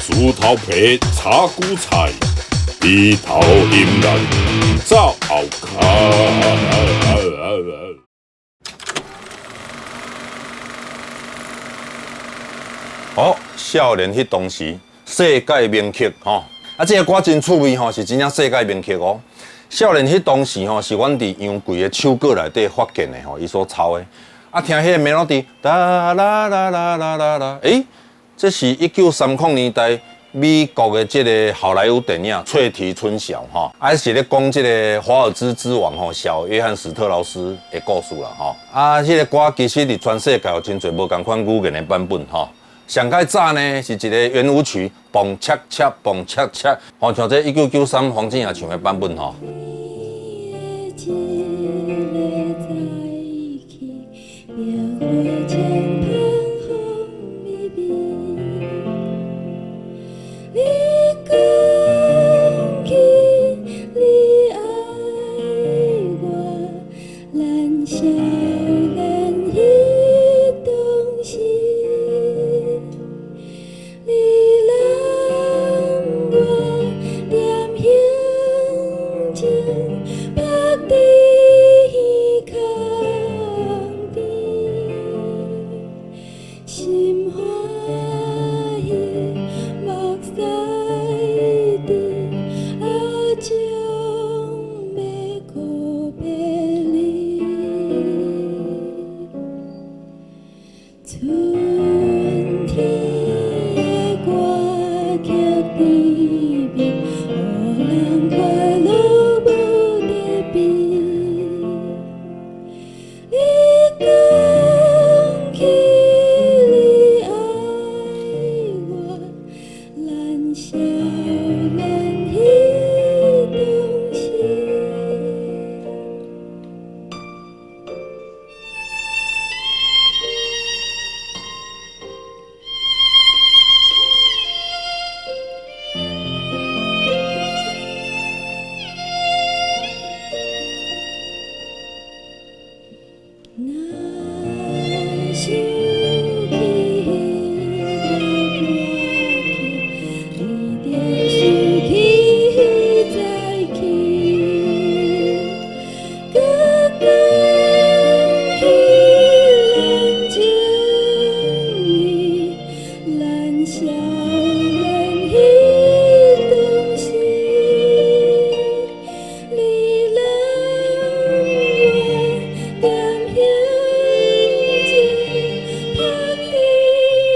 豬頭皮炒韭菜，豬頭陰力走後跤。好，少年彼當時，世界名曲吼。啊，這个歌真趣味吼，是真正世界名曲哦。少年彼當時吼，是阮佇楊貴的手稿內底發現的吼，伊所抄的。啊，聽彼個 melody，噠啦啦啦啦啦啦，欸，這是1930年代美國的這个好萊塢電影《翠堤春曉》吼，啊，是咧講這个華爾茲之王吼，小約翰史特勞斯的故事啦吼。啊，彼个歌其實佇全世界有真濟無仝款語言的版本吼。上較早呢是一个圓舞曲，蹦恰恰蹦恰恰，吼，像這1993黃俊雅唱的版本吼。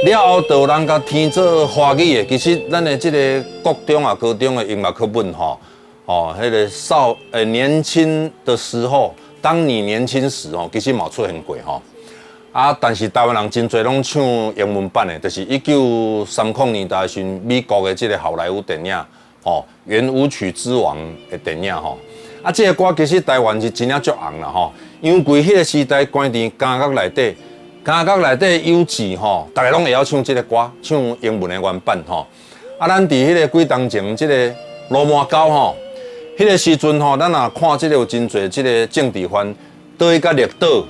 了後，就有人共填做華語的。其實，咱的這个國中啊、高中的音樂課本吼，哦，彼个少年輕的時候，當你年輕時哦，其實嘛有出現過吼。啊，但是台灣人真濟攏唱英文版的，就是1930年代時，美國的這个好萊塢電影吼，圓舞曲之王的電影吼。啊，這个歌其實台灣是真正足紅啦吼，因為彼个時代關佇監獄內底。監獄內底有志吼，逐个攏會曉唱這个歌，唱英文的原版吼。啊，咱佇彼个幾冬前，這个鱸鰻溝吼，彼个時陣吼，咱若看這个有真濟這个政治犯倒去佮綠島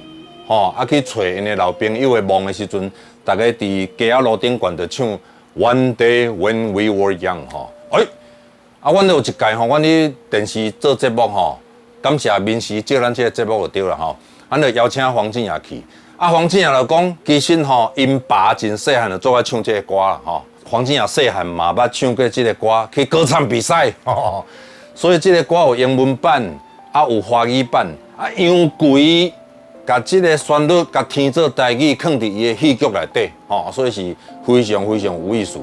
吼，啊去揣𪜶的老朋友的墓的時陣，逐个佇街仔路頂懸就唱 One Day When We Were Young 吼。欸，啊，阮有一屆吼，阮去電視做節目吼，感謝民視借咱這个節目就對啦吼，咱就邀請黃俊雅去。啊，黃俊雅就講，其實吼，𪜶爸真細漢就做愛唱這个歌啦吼。黃俊雅細漢嘛捌唱過這个歌去歌唱比賽，所以這个歌有英文版，啊有華語版，啊楊貴共這个旋律共填做台語，囥佇伊的戲劇內底，吼，所以是非常非常有意思。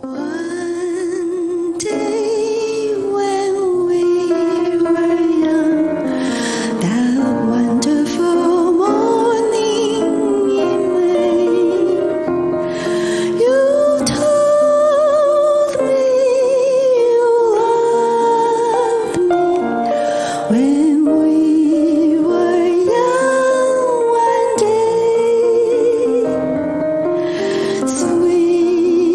One day when we were young, that wonderful morning in May, you told me you loved me when we were young one day. Sweet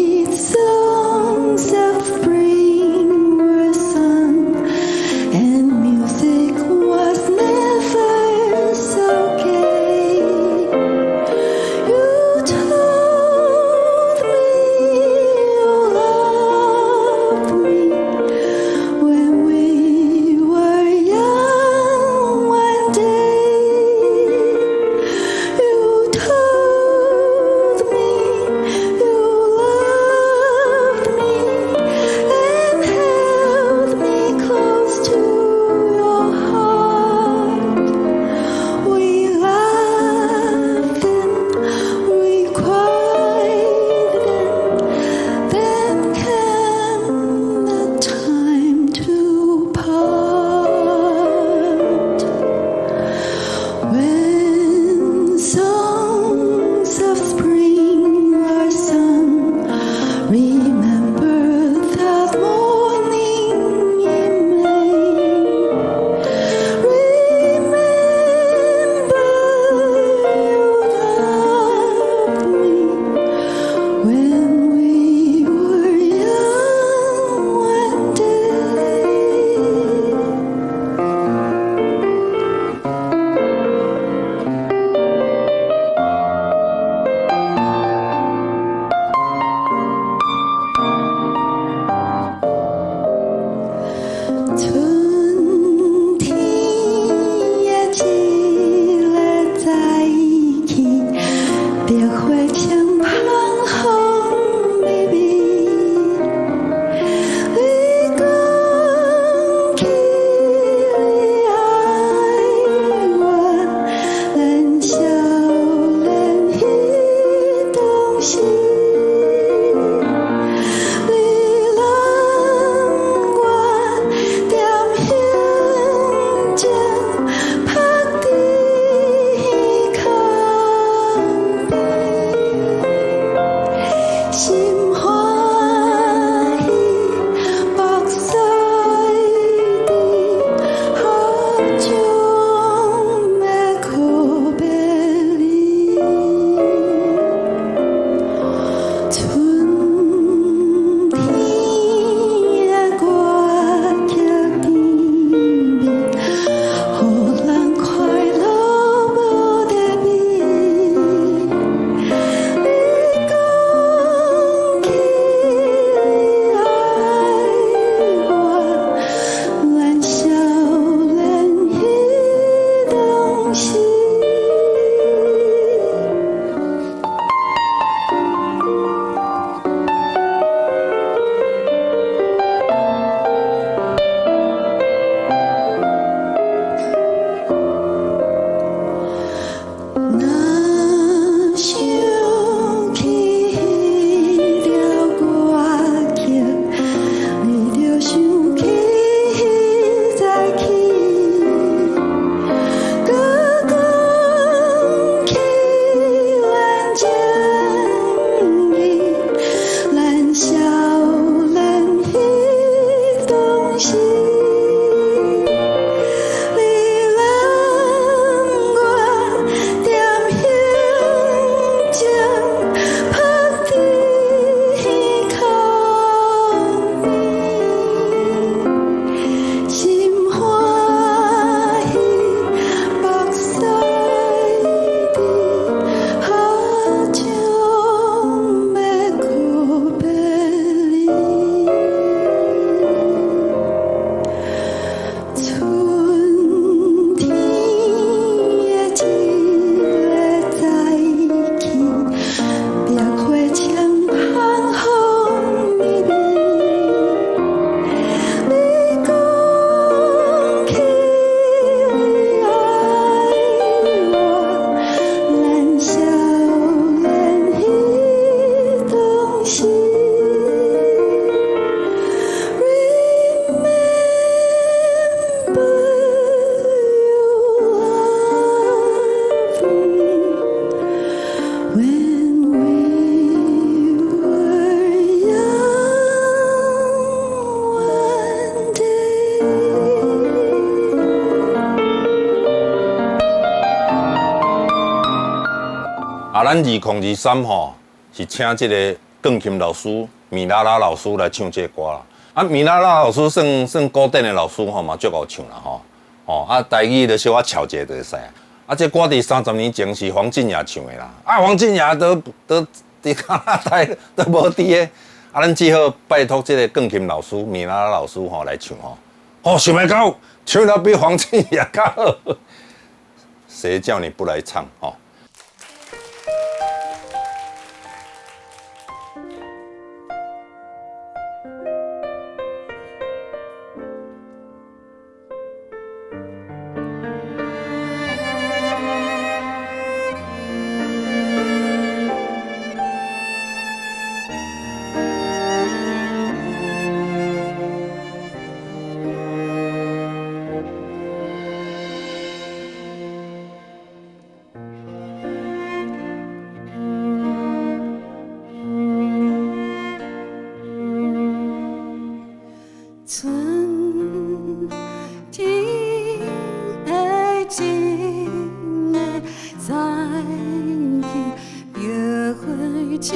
When we were young one day. 春天的一个早起，白花窗香风微微。你講起你愛我，咱少年彼當時。你攬我踮胸前，拍佇空邊，心歡喜，目屎滴，雨中的告別離。春天的歌曲甜蜜，予人快樂無得比。你講起你愛我，咱少年彼當時。若想起彼條歌曲，你就想起彼早起。閣講起咱情誼，咱少年彼當時。你攬我踮胸前，拍佇空邊，心歡喜，目屎滴，雨中的告別離。春天的一個早起，白花窗香風微微。你講起你愛我，咱少年彼當時。Remember you loved me when we were young one day. 啊，咱2023吼是請這个鋼琴老師米拉拉老師來唱這个歌啦。啊，米拉拉老師算古典的老師吼，嘛足𠢕唱啦吼。吼啊，台語就小可俏一下就會使。啊，這歌佇30年前是黃俊雅唱的啦。啊，黃俊雅都佇加拿大都無佇个。啊，咱只好拜託這个鋼琴老師米拉拉老師吼來唱吼。哦，想袂到唱得比黃俊雅較好。誰叫你不來唱吼？春天的一个早起，白花窗